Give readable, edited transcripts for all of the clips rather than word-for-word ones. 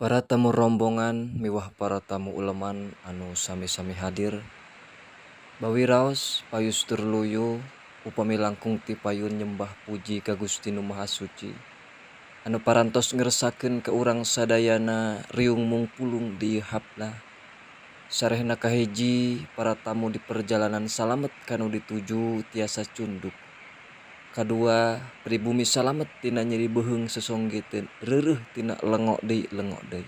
Para tamu rombongan miwah para tamu uleman anu sami-sami hadir, bawiraos payus tur luyu upami langkung ti payun nyembah puji ka Gusti Nu Maha Suci anu parantos ngersakeun ka urang sadayana riung mungpulung di ieu haplah. Sarehna kahiji para tamu di perjalanan salamet ka nu dituju tiasa cunduk. Kadua, pribumi salamet tina nyeri beuheung sosonggiteun reureuh tina lengo deui lengo deui.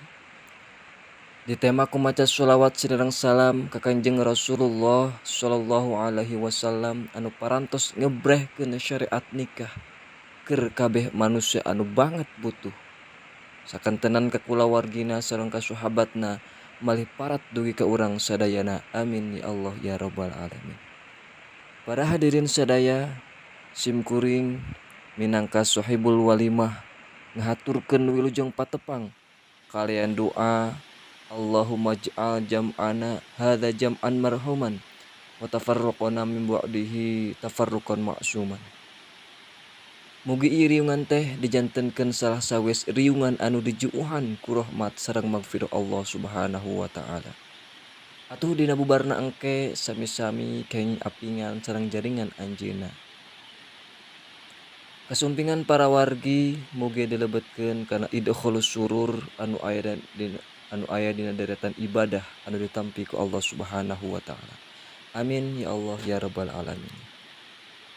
Ditema ku maca sholawat sareng salam ka Kanjeng Rasulullah sallallahu alaihi wasallam anu parantos ngebrehkeun syariat nikah keur kabeh manusia anu banget butuh. Sakantenan ka kulawargina sareng ka sahabatna malih parat dugi ka urang sadayana, amin ya Allah ya rabbal alamin. Para hadirin sadaya, simkuring minangka sohibul walimah ngahaturkeun wilujeng patepang kalian doa Allahumma ij'al jam'ana hadza jam'an marhuman wa tafarruqana min ba'dihi tafarruqan ma'suman. Mugi ieu riungan teh dijantenkeun salah sawis riungan anu dijuuhan ku rahmat sareng magfirah Allah Subhanahu wa taala. Atuh dina bubarna engke sami-sami kenging apingan sareng jaringan anjeunna. Kasumpingan para wargi mugi dilebetkeun kana idkhalus surur anu aya dina deretan ibadah anu ditampi ku Allah Subhanahu wa taala. Amin ya Allah ya rabbal alamin.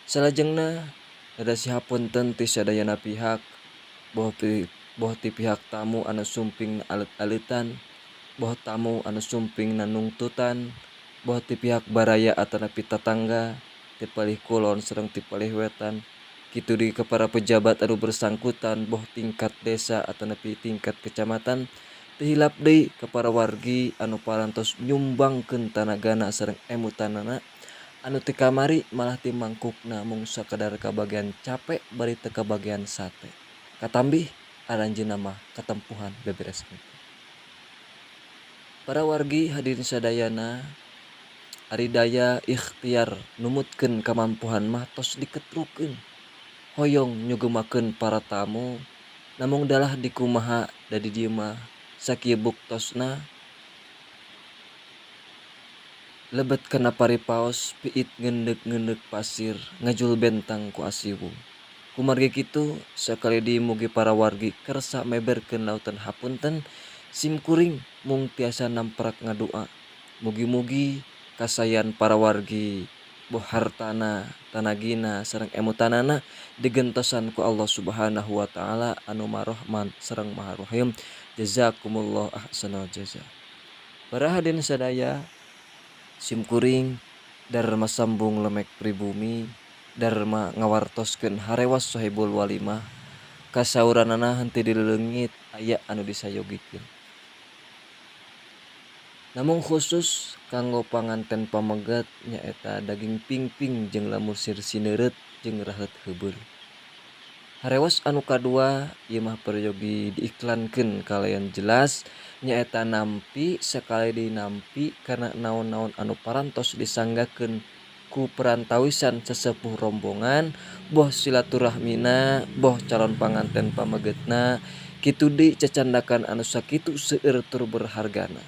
Salajengna rada sihapunten ti sadayana pihak, boh ti pihak tamu anu sumping alet-aletan, boh tamu anu sumping nungtutan, boh ti pihak baraya atanapi tatangga, ti palih kulon sareng ti palih wetan, kitu deui ka para pejabat anu bersangkutan boh tingkat desa atanapi tingkat kecamatan, teu hilap deui ka para wargi anu parantos nyumbangkeun tanagana sareng emutanana anu ti kamari malah ti mangkukna mung sakadar kabagian capek bari teu kabagian sate. Katambih aranjeunna mah katempuhan beberes henteu. Para wargi hadirin sadayana, ari daya ikhtiar numutkeun kamampuhan mah tos diketrukeun. Hoyong nyugemakeun para tamu namung dalah dikumaha da di dieu mah sakieu buktosna lebet kana paripaos piit ngeundek-ngeundek pasir ngajul bentang ku asiwung. Kumargi kitu sakali deui mugi para wargi kersa meberkeun lautan hapunten, simkuring mung tiasa namprak ngadua. Mugi-mugi kasayan para wargi boh hartana, tanagina sareng emutanana digentosan ku Allah Subhanahu wa taala anu Maha Rahman sareng Maha Rahim. Jazakumullah ahsanal jaza. Para hadirin sadaya, simkuring Dharma Sambung Lemek Pribumi Dharma ngawartoskeun harewas sohibul walimah kasauranana henteu dileleungit aya anu disayogikeun. Namung khusus kanggo panganten pameget nyaeta daging pingping jeung lamur sineureut jeung raheut heubeul. Harewas anu kadua ieu mah peryogi diiklankeun kalayan jelas nyaeta nampi sakali deui nampi kana naon-naon anu parantos disanggakeun ku perantawisan sesepuh rombongan boh silaturahmina boh calon panganten pamegetna kitu deui cacandakan anu sakitu seueur tur berhargana.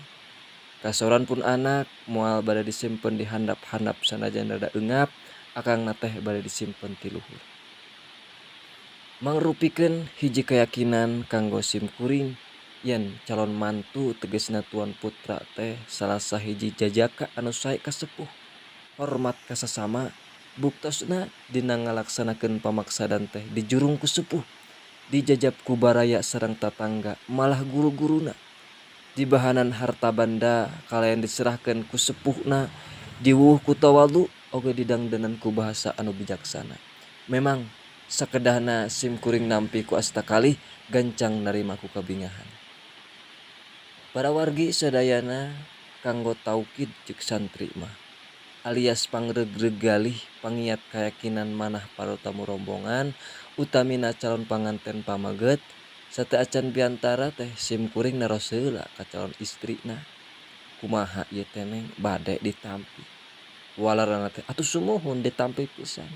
Kasauran pun anak moal bade disimpen di handap-handap sanajan rada eungap akangna teh bade disimpen ti luhur. Mangrupikeun hiji keyakinan kanggo simkuring yen calon mantu tegesna tuan putra teh salah sahiji jajaka anu sae ka sepuh, hormat ka sasama, buktosna dina ngalaksanakeun pamaksadan teh dijurung ku sepuh, dijajab ku baraya sareng tatangga malah guru-guruna. Dibahanan harta banda kalayan diserahkeun ku sepuhna, diwuwuh ku tawadu oge didangdanan ku bahasa anu bijaksana. Memang sakedahna simkuring nampi ku asta kalih gancang narima ku kabingahan. Para wargi sadayana, kanggo taukid ceuk santri mah alias pangregreg galih pangiat kayakinan manah para tamu rombongan utamina calon panganten pameget, sateuacan biantara teh simkuring naros heula ka calon istrina, "Kumaha ieu teh, Neng, bade ditampi?" Walarana teh, "Atuh sumuhun, ditampi pisan."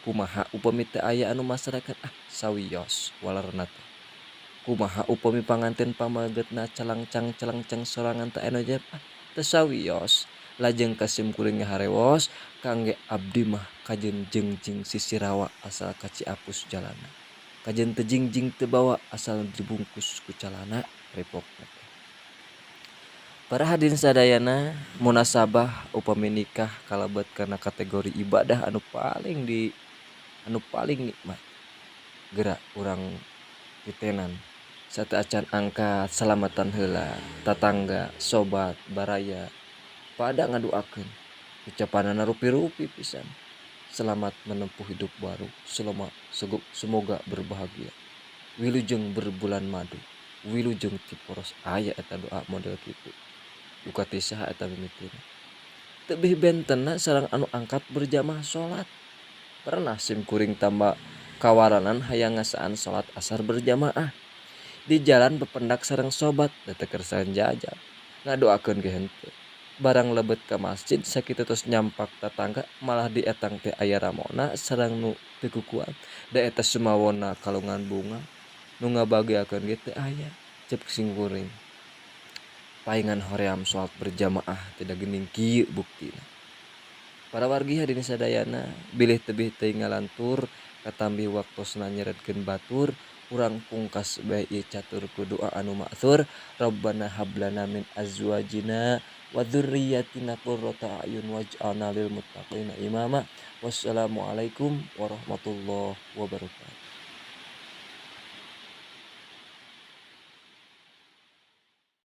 "Kumaha upami teu aya anu masrakeun?" "Ah, sawios," walarna teh. Kumaha upami panganten pamegetna calangcang-calangcang sorangan teu aya nu jawab ah teu sawios. Lajeng ka simkuring ngaharewos kangge abdi mah kajeun jengjing sisirawa asal ka Ciapus jalana. Kajeun teu jingjing teu bawa asal dibungkus ku calana ripokna teh. Para hadirin sadayana munasabah upami nikah kalebet kana kategori ibadah anu paling di anu paling nikmat. Geura urang titenan sateuacan angkat salamatan heula tatangga, sobat, baraya pada ngaduakeun ucapanana rupi-rupi pisan. Selamat menempuh hidup baru, semoga berbahagia. Wilujeng berbulan madu, wilujeng tiporos aya eta doa model kitu. Duka ti saha eta mimitina. Tebih bentenna sareng anu angkat berjamaah salat. Pernah sim kuring tambah kawaranan hayang ngasaan salat asar berjamaah. Di jalan bependak sareng sobat da teu kersa jajab. Ngadoakeun ge henteu. Barang lebet ka masjid sakitu tos nyampak tatangga malah di etang teh aya ramona sareng nu teu kukuat. Da eta sumawona kalungan bunga nu ngabageakeun ge teu aya. Cep sim kuring. Paingan hoream salat berjamaah teh da geuning kieu buktina. Para wargi hadirin sadayana bilih tebih teuing ngalantur katambi waktosna nyeretkeun batur urang pungkas bae ieu catur ku doa anu ma'tsur Rabbana hablana min azwajina wa dzurriyyatina qurrata a'yun waj'alna lil muttaqina imama. Wassalamualaikum warahmatullahi wabarakatuh.